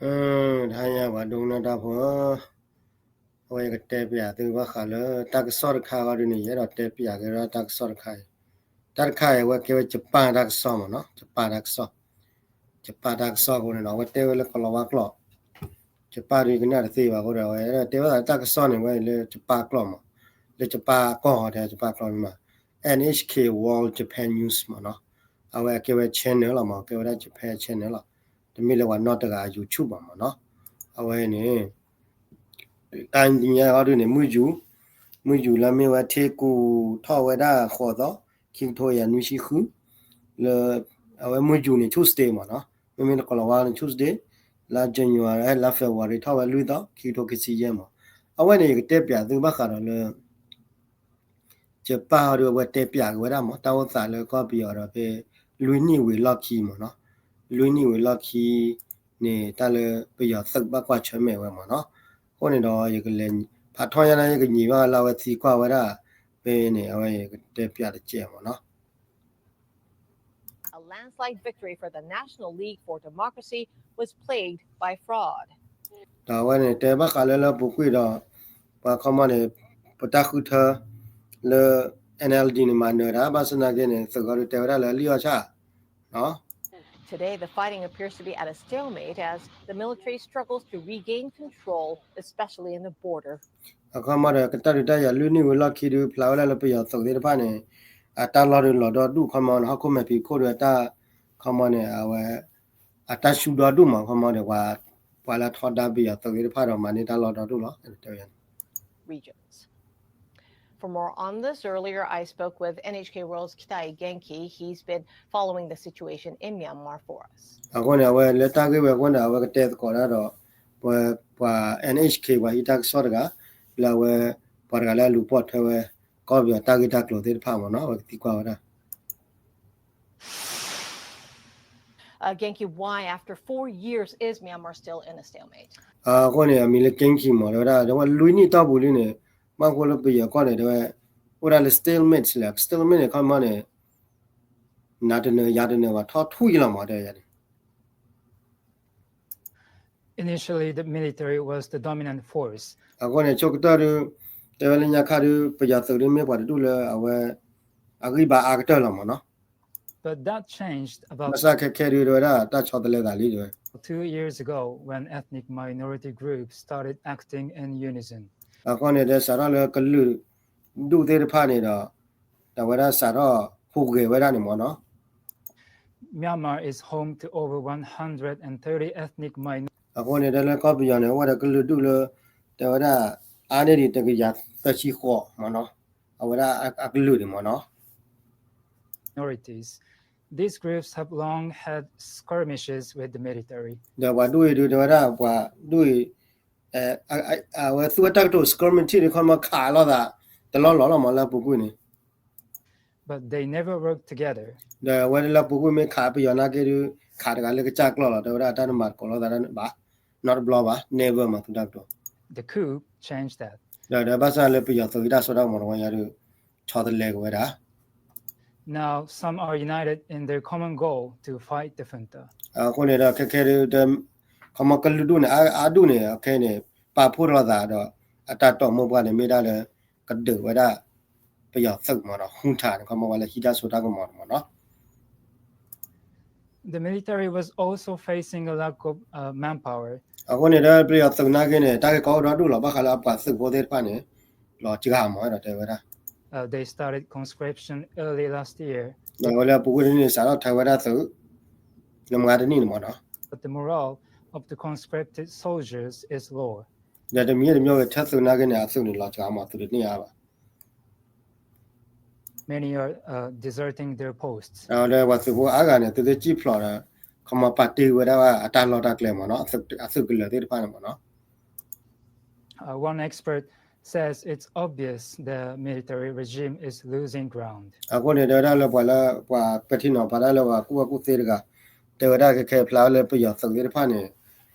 တဟါညါပှၤဒိကနၣ်တၢ်ဖိ, အဝဲယကတဲပျးသုဘၣ်ဃးလၢတၢ်ကစီၣ်တခါအဂီၢ်ဒ်န့ၣ် ယအဲၣ်ဒိးတဲပျးက့ၤဒီးတၢ်ကစီၣ်တခါအံၤ, တၢ်တခါအံၤ အဝဲကဲဝဲ Japan တၢ်ကစီၣ်မ့ၢ်နီၤ, Japan တၢ်ကစီၣ်, Japan တၢ်ကစီၣ်အဃိန့ၣ်ဒီး အဝဲတဲဝဲလၢကိၤလၤဝါကျိာ်, Japan ဒ်ကနၣ်တသ့ဘၣ်အဃိဒီး အဝဲတဲဘၣ်သးတၢ်ကစီၣ်န့ၣ် ဝဲလၢJapanကျိာ်မး, လၢJapanကီၢ်ဟီတဲJapanကျိာ်မး, NHK World Japan Newsမ့ၢ်နီၤ, အဝဲအကဲဝဲ channel လီၤမး, ကဲဝဲဒၣ် Japan channel လီၤ, တမ့ၢ်လၢပှၤနီၢ်တဂၤ YouTubeဘၣ်မ့ၢ်နီၤ, အဝဲန့ၣ် တၢ်ညါအီၤဒ်န့ၣ် မုၢ်ယူၤ, မုၢ်ယူၤလၢမ့ၢ်ဝဲထ့ကူၣ်ထီၣ်ဝဲဒၣ်ဃိးသီ, ခံကထိယၤနွံဆံဃု, လၢ အဝဲမုၢ်ယူၤန့ၣ် Tuesdayမ့ၢ်နီၤ, မ့မ့ၢ်လၢကိၤလၤဝါန့ၣ် Tuesday, လါ January လါ February ထီၣ်ဝဲလွံၢ်သီ, ခံကထိခံဆံယဲၢ်မ့ၢ်, အဝဲန့ၣ် ယကတဲပျးသုဘၣ်ဃးဒီးလၢ Japan အီၤဒ်အဝဲတဲပျးက့ၤဝဲဒၣ်မ့ၢ် တၢ်အိၣ်သးလၢကီၢ်ပယီၤဒီးဖဲ လွံၢ်နံၣ်ဝံၤလီၢ်ခံမ့ၢ်နီၤ, လွံၢ်နံၣ်ဝံၤလီၢ်ခံန့ၣ် တၢ်လၢပယီၤသုးဘၣ်ကွၢ်ဆၢၣ်မဲာ်ဝဲမ့ၢ်နီၤ, အဃိန့ၣ်ဒီး ယကလဲၤဖးထီညါန့ၣ် ယကညံးဘၣ်လၢအဝဲသံကွၢ်ဝဲဒၣ် ဖဲန့ၣ် အဝဲယကတဲပျးတကဲးမ့ၢ်နီၤ. A landslide victory for the National League for Democracy was plagued by fraud. ဒီးအဝဲန့ၣ် တဲဘၣ်ဃးလၢလၢပူၤကွံာ်ဒီး ပှၤခီမီန့ၣ် ပတၢ်ဃုထၢလၢ NLD န့ၣ် မၤနၢၤတၢ် ဘၣ်ဆၣ်သနာ်က့န့ၣ် သုးဂီၤဒုးတဲဝဲဒၣ်လၢလံၣ်အီၣ်ဆၣ် Today, the fighting appears to be at a stalemate as the military struggles to regain control, especially in the border. အခီမီဒီး ကတၢၢ်ဒုးတၢ်ယၤလွံၢ်နံၣ်ဝံၤလီၢ်ခံဒုး ဖျါဝဲဒၣ်လၢပယီၤသုးသ့ၣ်တဖၣ်န့ၣ် အတၢ်လီၢ်ဒုးလီၤဒီဒူၣ်ခီမီ ဟီၣ်ခိၣ်မဲာ်ဖံးခိၣ်ဒီးတၢ်ခီမီန့ၣ် အဝဲ အတၢ်ဆူၣ်ဒီဒူၣ်မး ခီမီဒီး ပှၤလၢထီဒါပယီၤသုးသ့ၣ်တဖၣ်ဒီးမၤန့ၢ်တၢ်လီၢ်ဒီဒူၣ်လီၤ တဲဝဲ regions. For more on this, earlier I spoke with NHK World's Kitai Genki. He's been following the situation in Myanmar for us. အဃိန့ၣ် အဝဲလၢတၢ်ဂ့ၢ်ဝဲအဃိန့ၣ် အဝဲကတဲသကိးတၢ်ဒီး ပှၤ ပှၤ NHK ပှၤဟံးတၢ်ကစီၣ်တဂၤ လၢအဝဲ ပှၤတဂၤလၢအလူၤပိာ်ထွဲဝဲ ကီၢ်ပယီၤတၢ်ဂ့ၢ်တၢ်ကျိၤသ့ၣ်တဖၣ်မ့ၢ်နီၤ အဝဲကသံကွၢ်ဝဲဒၣ် Uh, Genki, why after four years is Myanmar still in a stalemate? အဃိန့ၣ် အမံၤလၢ Genki မ့ၢ် တဲဝဲဒၣ် တဲဝဲလွံၢ်နံၣ်တီၢ်ပူၤလံန့ၣ် ဘၣ်ဃိလၢပယီၤကီၢ်န့ၣ် တဲဝဲ အိၣ်ဒၣ်လၢ stalemate လၢ stalemate န့ၣ် ခီမီန့ၣ် နၤတနၢၤယၤတနၢၤဘၣ် ထီၣ်ထူၣ်ယလီၤမး တဲဝဲန့ၣ် Initially, the military was the dominant force. အဃိန့ၣ် ဆိကတၢၢ်ဒုး တဲဝဲလၢညါခါဒုး ပယီၤသုးဒုးမ့ၢ်ပှၤတဒူၣ်လၢအဝဲ အဂံၢ်ဘါအါကတၢၢ်လီၤမ့ၢ်နီၤ But that changed about ဘၣ်ဆၣ်ခဲခဲဒုး တဲဝဲဒၣ် တၢ်ဆီတလဲသးလံ တဲဝဲ two years ago when ethnic minority groups started acting in unison. အဃိန့ၣ် ဒီးစးထီၣ်လၢကလုာ်ဒူၣ်သ့ၣ်တဖၣ်န့ၣ်ဒီး ဒီးဝဲဒၣ်စးထီၣ်ဟူးဂဲၤဝဲဒၣ်န့ၣ်မ့ၢ်နီၤ Myanmar is home to over one hundred and thirty ethnic minorities. အဃိန့ၣ် တဲလၢကီၢ်ပယီၤန့ၣ် အိၣ်ဝဲဒီးကလုာ်ဒူၣ်လၢ တဲဝဲဒၣ် အါန့ၢ်ဒံးတကယၤသၢဆံဃိးမ့ၢ်နီၤ အဝဲဒၣ်အကလုာ်န့ၣ်မ့ၢ်နီၤ These groups have long had skirmishes with the military. ဒီးပှၤဒူၣ်အံၤဒုး တဲဝဲဒၣ် ပှၤဒူၣ်အံၤ အဝဲသူဝဲတၢ်ကတိၤ skirmish န့ၣ် ခီမီခးလိာ်သး တလီၢ်လီၢ်လီၤမးလၢပူၤကွံာ်န့ၣ် But they never worked together. ဒီးအဝဲလၢပူၤကွံာ်မ့ၢ်ခးပယီၤနာ်က့ဒုး ခးတဂၤလၢကစၢ်ကျီၢ်လီၤ တဲဝဲဒၣ်တၢ်တမၤသကိးလိာ်သးဘၣ် နီတဘျီဘၣ် never မးသူတၢ်ကတိၤ The coup changed that. ဒီးဒီးဘၣ်ဆၣ်လၢပယီၤသုးဟံးတၢ်စိတၢ်ကမီၤတဝီညါဒုး ဆီတလဲက့ၤဝဲဒၣ် Now some are united in their common goal to fight the junta. အဃိန့ၣ်ဒီးခဲခဲဒုး ခီမီကလုာ်ဒူၣ်န့ၣ် အါဒူၣ်န့ၣ် အခဲန့ၣ် ပာ်ဖှိၣ်ထီၣ်လိာ်သးဒီး အတၢ်တိာ်မိၢ်ပှၢ်န့ၣ် မ့ၢ်ဒၣ်လၢ ကဒုးဝဲဒၣ် ပယီၤသုးမ့ၢ်နီၤ junta န့ၣ် ခီမီဝဲလၢဟံးတၢ်စိတၢ်ကမီၤန့ၣ်မ့ၢ်နီၤ The military was also facing a lack of uh, manpower. အဃိန့ၣ်ဒီး ပယီၤသုးနာ်က့န့ၣ် တၢ်ဂ့ၢ်ကီအိၣ်ဒီဒူၣ်လီၤ ဘၣ်ဃးလၢအပှၤသုးဖိသ့ၣ်တဖၣ်န့ၣ် လီၤစှၤမးဒီးတဲဝဲဒၣ် Uh, they started conscription early last year. ဒီးဝဲလၢအပူၤကွံာ်တနံၣ်န့ၣ် စးထီၣ်ထၢဝဲဒၣ်သုး လၢမုၢ်ဂၤတနံၣ်န့ၣ်မ့ၢ်နီၤ But the morale of the conscripted soldiers is lower. ဒီးတမံၤတမံၤဂ့ၤ ထဲသုးနာ်က့န့ၣ် အသုးန့ၣ်လီၤစှၤမး သုးတန့ၢ်အါဘၣ် Many are uh, deserting their posts. ဒီးပှၤသုးဖိအါဂၤန့ၣ် သုးသ့ၣ်စံၣ်ဖျိးဒီး ခီမီပာ်တ့ၢ်ဝဲဒၣ်အတၢ်လီၢ်တၢ်ကျဲမ့ၢ်နီၤ အသုးကလၢၤသ့ၣ်တဖၣ်န့ၣ်မ့ၢ်နီၤ Uh, one expert says it's obvious the military regime is losing ground. အဃိန့ၣ် တဲဝဲဒၣ်လၢပှၤလၢ ပှၤပဲာ်ထံနီၤဖးတၢ်လၢပှၤကူၣ်ဘၣ်ကူၣ်သ့တဂၤ တဲဝဲဒၣ်ခဲခဲဖျါလၢပယီၤသုးသ့ၣ်တဖၣ်န့ၣ်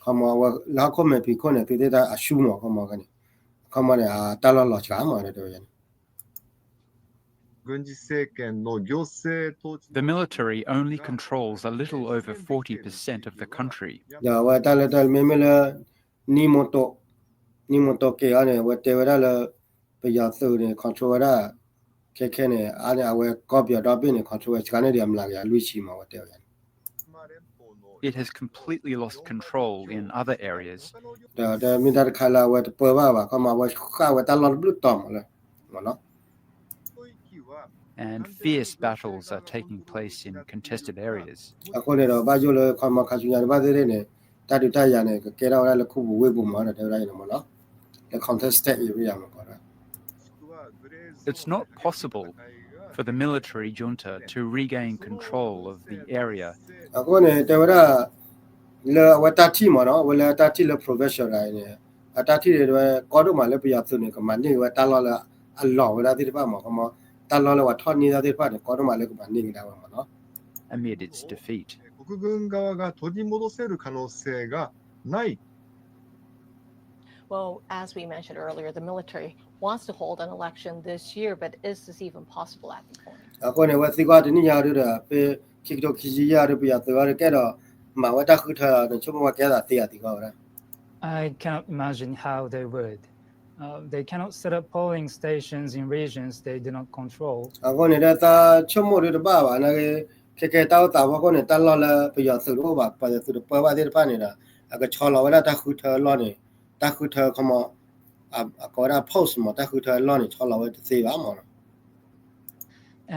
ခီမီဝဲလၢဟီၣ်ခိၣ်မဲာ်ဖံးခိၣ်န့ၣ် သုးသ့ၣ်တၢ်အရှုံးမး ခီမီန့ၣ် ခီမီန့ၣ် အတၢ်လီၢ်လီၤစှၤမး တဲဝဲန့ၣ်軍事政権の行政統治 The military only controls a little over forty percent of the country. ဒီးအဝဲတၢ်လၢတၢ်မ့မ့ၢ်လၢ နံၣ်မီတိၣ်, နံၣ်မီတိၣ်က့ၤအီၤန့ၣ် အဝဲတဲဝဲဒၣ်လၢ ပယီၤသုးန့ၣ် control ဝဲဒၣ် ခဲခဲန့ၣ် အါန့ၣ် အဝဲကီၢ်ပယီၤဒီဘ့ၣ်န့ၣ် control ဝဲစှၤန့ၢ်ဒံးအမျးကယၤလွံၢ်ဆံမး အဝဲတဲဝဲန့ၣ် It has completely lost control in other areas. ဒီးတမ့ၢ်တၢ်တခါလၢအဝဲတပၢဘၣ်ဘၣ် ခီမး အဝဲဃၣ်ဝဲတၢ်လီၢ်တဘျုးတီၤမးလၢ မးနီၤ And fierce battles are taking place in contested areas. အဃိန့ၣ်ဒီး ဘၣ်ယိၣ်လၢခီမး ခါဆူညါတဘၣ်သ့ၣ်သ့ၣ်န့ၣ် တၢ်ဒုးတၢ်ယၤန့ၣ် ကကဲထီၣ်ဝဲဒၣ်လၢခူပူၤဝ့ၢ်ပူၤမး ဒီးတဲဝဲဒၣ်အံၤန့ၣ်မးနီၤ လၢ contested area မးကီး It's not possible for the military junta to regain control of the area. အဃိန့ၣ် တဲဝဲဒၣ် လၢအဝဲတၢ်ထံၣ်မးနီၤ အဝဲလၢတၢ်ထံၣ်လၢ professional အံၤန့ၣ် အတၢ်ထံၣ်န့ၣ် တဲဝဲကီဒိၣ်မးလၢပယီၤသုးန့ၣ် ကမၤန့ၢ်ဝဲတၢ်လီၢ်လၢအလီၤဝဲဒၣ်သ့ၣ်တဖၣ်မး ခီမး တၢ်လီၢ်လၢပှၤထီၣ်န့ၢ်တၢ်သ့ၣ်တဖၣ်န့ၣ် ကီဒိၣ်မးလၢကမၤန့ၢ်ကဒါဝဲမးနီၤ Amid its defeat. 国軍側が取り戻せる可能性がない Well, as we mentioned earlier, the military wants to hold an election this year, but is this even possible at this point? အဃိန့ၣ် အဝဲသံကွၢ်တနံၣ်ညါဒုဒီး ဖဲခံကထိခံဆံယဲၢ်ဒု ပယီၤသုးအီၤဒုကဲဒီး မၤဝဲတၢ်ဃုထၢန့ၣ် ဆိကမိၣ်ဝဲကဲသးသ့ဧါသံကွၢ်ဝဲဒၣ် I cannot imagine how they would. Uh, they cannot set up polling stations in regions they do not control. အဃိန့ၣ်ဒီး သးဆိကမိၣ်ဒုတဘၣ်ဘၣ် နာ်က့ ခဲကဲတၢ်အိၣ်သးဖီခိၣ်န့ၣ် တၢ်လီၢ်လၢပယီၤသုးတအိၣ်ဘၣ် ပယီၤသုးတပၢဘၣ်သ့ၣ်တဖၣ်န့ၣ်ဒီး အကဆီလီၤဝဲဒၣ်တၢ်ဃုထၢအလီၢ်န့ၣ် တၢ်ဃုထၢခီမး အကိးဝဲဒၣ် post မး တၢ်ဃုထၢအလီၢ်န့ၣ် ဆီလီၤဝဲတသ့ဘၣ်မးနီၤ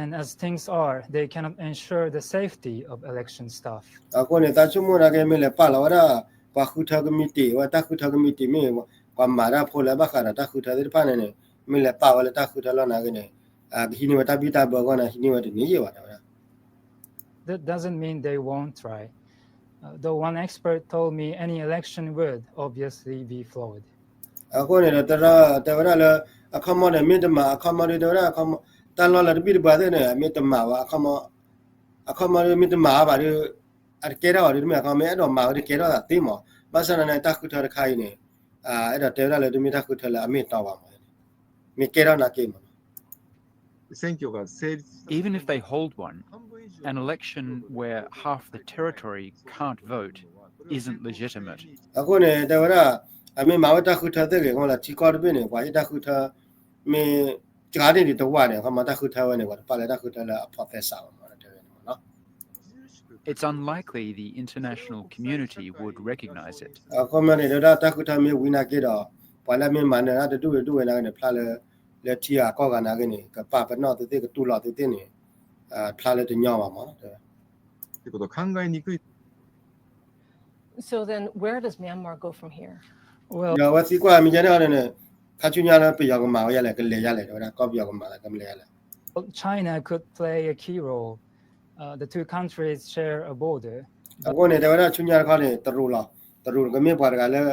And as things are, they cannot ensure the safety of election staff. အဃိန့ၣ် သးဆိကမိၣ်နာ်က့ မ့ၢ်လဲၤပာ်လီၤဝဲဒၣ် ပှၤဃုထၢကမံးတံာ် အဝဲတၢ်ဃုထၢကမံးတံာ်မ့ၢ် ပှၤမၤတၢ်ဖိလၢဘၣ်ဃးဒီးတၢ်ဃုထၢသ့ၣ်တဖၣ်န့ၣ်န့ၣ် မ့ၢ်လဲၤပာ်ဝဲလၢတၢ်ဃုထၢလီၢ်နာ်က့န့ၣ် ကဟံးန့ၢ်ဝဲတၢ်ဘံၣ်တၢ်ဘၢအဂီၢ်န့ၣ် ဟံးန့ၢ်ဝဲတန့ၢ်ယဲၢ်ဘၣ် တဲဝဲဒၣ် That doesn't mean they won't try. Uh, though one expert told me any election would obviously be flawed. အဃိန့ၣ်ဒီး တဲဝဲဒၣ်လၢ အခီမီန့ၣ် မ့ၢ်တမၤ အခီမီဒု တဲဝဲဒၣ် အခီမီ တၢ်လီၢ်လၢတဘံၣ်တဘၢသ့ၣ်န့ၣ် မ့ၢ်တမၤဘၣ် အခီမီ အခီမီဒု မ့ၢ်တမၤဘၣ်ဒု အတကဲထီၣ်ဘၣ်ဒု တမ့ၢ်အခီမီ မ့ၢ်အဲၣ်ဒိးမၤဝဲတကဲထီၣ်သးသ့မး ဘၣ်ဆၣ်သနာ်က့ တၢ်ဃုထၢတခါအံၤန့ၣ် အဲၣ်ဒိးတဲဝဲဒၣ်လၢ တမ့ၢ်တၢ်ဃုထၢလၢအမ့ၢ်အတီဘၣ်မး မ့ၢ်ကဲထီၣ်နာ်က့မး Even if they hold one, an election where half the territory can't vote isn't legitimate. အဃိန့ၣ် တဲဝဲဒၣ် အမ့ၢ်မၤဝဲတၢ်ဃုထၢသ့ၣ်ဂ့ၤ ခီမီလၢထံကီၢ်တဘ့ၣ်န့ၣ် ပှၤဟ့ၣ်တၢ်ဃုထၢ မ့ၢ်စှၤန့ၢ်ဒံးတဝၢန့ၣ် ခီမီတၢ်ဃုထၢဝဲန့ၣ် ပှၤတပာ်လၢတၢ်ဃုထၢလၢအဖီၣ်သဲစးဘၣ်မး တဲဝဲန့ၣ်မးနီၤ It's unlikely the international community would recognize it. အခီမီန့ၣ် တဲဝဲဒၣ်တၢ်ဃုထၢမ့ၢ်ဝံၤနာ်က့ဒီး ပှၤလၢမ့ၢ်မၤနၢၤတၢ်တဒူၣ်တဒူၣ်ဝဲနာ်က့န့ၣ် ဖျါလၢ လၢထံဂၤကီၢ်ဂၤနာ်က့န့ၣ် ကပာ်ပနီၣ်သုသ့ၣ် ကတူၢ်လိာ်သုသ့ၣ်န့ၣ် ဖျါလၢတညီဘၣ်မး So then, where does Myanmar go from here? Well, ဒီးအဝဲသံကွၢ်မ့ၢ်ယဲန့ၣ်န့ၣ် ခါဆူညါလၢပယီၤကမၤဝဲယဲလဲၣ် ကလဲၤယဲလဲၣ် တဲဝဲဒၣ် ကီၢ်ပယီၤကမၤလၢကမလဲၤယဲလဲၣ် Well, China could play a key role. Uh, the two countries share a border. အဃိန့ၣ် တဲဝဲဒၣ်ဆူညါတခီန့ၣ် တရူးလီၤ တရူးကမ့ၢ်ပှၤတဂၤလၢ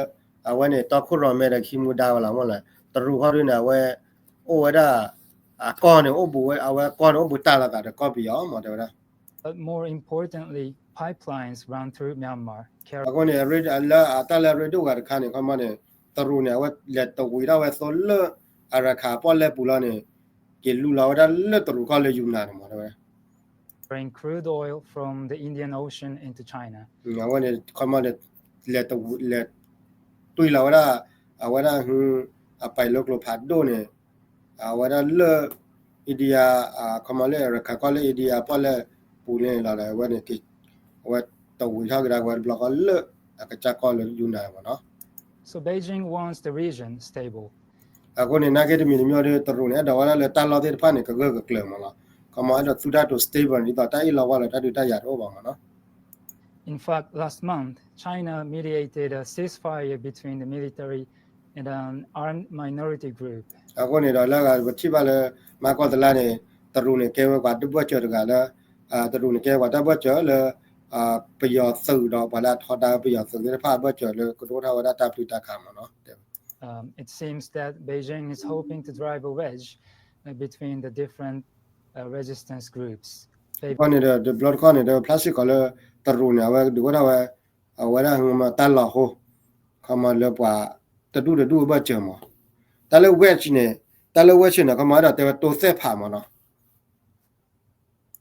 အဝဲန့ၣ် တီခိၣ်ရိၣ်မဲဒီးခံမူဒါဝဲလီၤမ့ၢ်လဲၣ် တရူးခီဒုန့ၣ် အဝဲ အိၣ်ဝဲဒၣ် အကီၢ်န့ၣ်အိၣ်ဘူးဝဲ အဝဲကီၢ်န့ၣ်အိၣ်ဘူးတၢ်လီၤသးဒီးကီၢ်ပယီၤမး တဲဝဲဒၣ် But more importantly, pipelines run through Myanmar, carrying အဃိန့ၣ် လၢအတၢ်လၢအရ့ဒိၣ်ဂၤတခါန့ၣ် ခီမီန့ၣ် တရူးန့ၣ် အဝဲလဲၤတဝံၤထီၣ်ဝဲသိလၢ အရခၢၣ်ပီၣ်လဲၣ်ပူၤလီၤန့ၣ် က့ၤလူလီၤဝဲဒၣ်လၢတရူးကီၢ်လၢယူနၤန့ၣ်မး တဲဝဲဒၣ် Carrying crude oil from the Indian Ocean into China. အဝဲန့ၣ် ခီမီန့ၣ် လဲၤတဝံၤ လဲၤတွံၢ်လီၤဝဲဒၣ် အဝဲဒၣ် အပာ်လီၤကျိၤဖးဒိၣ်န့ၣ် အဝဲဒၣ်လၢ India ခီမီလၢရခၢၣ်ကီၢ်လၢ India ပီၣ်လဲၣ်ပူၤန့ၣ်လီၤ အဝဲန့ၣ် အဝဲတဝံၤထီၣ်ကဒါဝဲတဘျီဃီလၢ အကစၢ်ကီၢ်လၢယူနၤမးနီၤ So Beijing wants the region stable. အဃိန့ၣ် နာ်က့တမံၤတမံၤဒီး တရူးန့ၣ် အဲၣ်ဒိးဝဲဒၣ်လၢတၢ်လီၢ်သ့ၣ်တဖၣ်န့ၣ် ကဂၢၢ်ကကျၢၤမးလီၤ ခီမီအဲၣ်ဒိးသူတၢ်တိၤ stable ဒ်သိးတၢ်အ့ၣ်လိာ်ဝါလိာ် တၢ်ဒုးတၢ်ယၤတအိၣ်ဘၣ်မးနီၤ In fact, last month, China mediated a ceasefire between the military and an armed minority group. အဃိန့ၣ်ဒီး လၢပထံၣ်ဘၣ်လၢ မၤကီၢ်သလါန့ၣ် တရူးန့ၣ် ကဲဝဲပှၤတဘၢၣ်စၢၤတဂၤလၢ တရူးန့ၣ် ကဲပှၤတၢ်ဘၢၣ်စၢၤလၢ ပယီၤသုးဒီးပှၤလၢအထီဒါပယီၤသုးသ့ၣ်တဖၣ်အဘၢၣ်စၢၤလၢကဒိၣ်ထီၣ်ဝဲဒၣ်တၢ်ပျုၢ်တၢ်ခးမးနီၤ Um, it seems that Beijing is hoping to drive a wedge uh, between the different uh, resistance groups. အဃိန့ၣ်ဒီး တဘျီတခီၣ်န့ၣ်ဒီး ဖျါစ့ၢ်ကီးလၢ တရူးန့ၣ် အဝဲဒုးအိၣ်ထီၣ်ဝဲ အဝဲဒၣ်မ့ၢ်တၢ်လီၤဟိ ခီမီလၢပှၤတဒူၣ်တဒူၣ်အဘၢၣ်စၢၤမး တၢ်လၢ wedge န့ၣ် တၢ်လၢ wedge န့ၣ် ခီမီအဲၣ်ဒိးတဲဝဲတိသဲၣ်ဖးမးနီၤ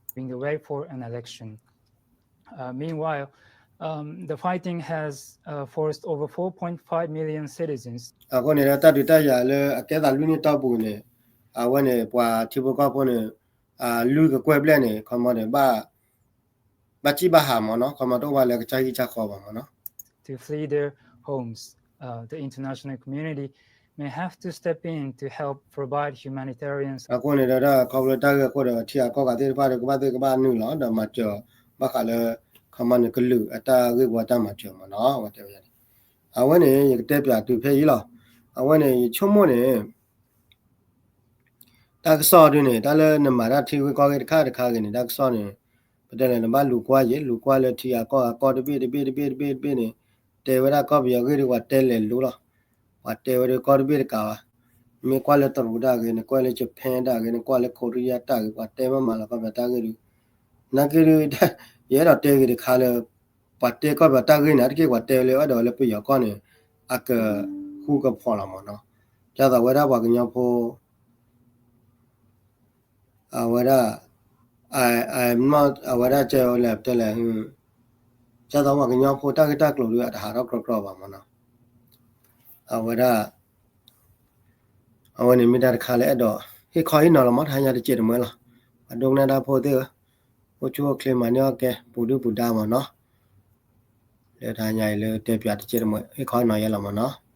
paving the way for an election. Uh, meanwhile, um, the fighting has uh, forced over four point five million citizens. အဃိန့ၣ်ဒီးတၢ်ဒုးတၢ်ယၤလၢအကဲသးလွံၢ်နံၣ်တီၢ်ပူၤန့ၣ် အဝဲန့ၣ်ပှၤထံဖိကီၢ်ဖိန့ၣ် အလွံၢ်ကကွဲၢ်ဘျဲၣ်န့ၣ် ခီမီန့ၣ် ဘၣ် ဘၣ်စံၣ်ဘၣ်ဟးမ့ၢ်နီၤ ခီမီတအိၣ်ဘၣ်လၢကစၢ်ဂံၢ်စၢ်ဃီဘၣ်မ့ၢ်နီၤ to flee their homes. Uh, the international community may have to step in to help provide humanitarian အဃိန့ၣ်ဒီး ခီဖျိတၢ်ဂ့ၢ်အဃိဒီးထံဂၤကီၢ်ဂၤသ့ၣ်တဖၣ်ဒီးကဘၣ်သ့ၣ်ကဘၣ်နုာ်လီၤ ဒီးမၤစၢၤ ဘၣ်ဃးလၢ ခီမီန့ၣ်ကလုာ်အတၢ်ဂ့ၢ်ဝီတၢ်မၤစၢၤမ့ၢ်နီၤ အဝဲတဲဝဲန့ၣ် အဝဲန့ၣ် ယကတဲပၠးတုၤဖဲအံၤလီၤ. အဝဲန့ၣ် ယဆိကမိၣ်န့ၣ် တၢ်ကစီၣ်ဒုန့ၣ် တၢ်လၢနမၤတၢ်ထံဂ့ၢ်ကီၢ်ဂ့ၢ်တခါတခါဂ့ၤန့ၣ် တၢ်ကစီၣ်န့ၣ် ပတဲလဲၣ် နဘၣ်လူၤကွၢ်ယဲ လူၤကွၢ်လၢထံဂၤကီၢ်ဂၤကီၢ်တဘ့ၣ်တဘ့ၣ်တဘ့ၣ်တဘ့ၣ်တဘ့ၣ်န့ၣ် တဲဝဲဒၣ်ကီၢ်ပယီၤဂ့ၢ်ဒီးပှၤတဲလဲၤလိၤလီၤ. ပှၤတဲဝဲဒီးကီၢ်တဘ့ၣ်တကးဘၣ်. မ့ၢ်ကွၢ်လၢတရူးတၢ်ဂ့ၢ် နကွၢ်လၢ Japan တၢ်ဂ့ၢ် နကွၢ်လၢ Korea တၢ်ဂ့ၢ် ပှၤတဲမးမးလီၤကီၢ်ပယီၤတၢ်ဂ့ၢ်ဒီး နာ်က့ဒီး ယအဲၣ်ဒိးတဲဂ့ၤတခါလၢ ပှၤတဲကီၢ်ပယီၤတၢ်ဂ့ၢ်န့ၣ် အါတက့ၢ်ပှၤတဲဝဲလၢအဲၣ်ဒိးဝဲလၢပယီၤကီၢ်န့ၣ် အကဃူကဖိးလီၤမ့ၢ်နီၤ. ဒ်သိးဝဲဒၣ်ပှၤကညီဖိ အဝဲဒၣ် I, I am not အဝဲဒၣ်ကဲဝဲလဲၣ်တဲလဲၣ် ဒ်သိးပှၤကညီဖိတၢ်ဂ့ၢ်တၢ်ကျိၤဒီးအတဟးထီၣ်ကြီကြီဘၣ်မ့ၢ်နီၤ. အဝဲဒၣ် အဝဲန့ၣ်မ့ၢ်တၢ်တခါလၢအဲၣ်ဒိး ဟ့ၣ်ခီဟ့ၣ်နီၤလီၤမ့ၢ် တဟါညါတစဲးတမှဲလီၤ. ပှၤဒိကနၣ်တၢ်ဖိသ့ၣ်ဧၢ, အိၣ်ဆူၣ်အိၣ်ချ့မၤန့ၢ်အီၣ်ကဲ ပူၤဒုၣ်ပူၤဒါမ့ၢ်နီၤ. လၢတဟါညါအံၤလၢတဲပၠးတစဲးတမှဲ ဟ့ၣ်ခီဟ့ၣ်နီၤယဲလီၤမ့ၢ်နီၤ.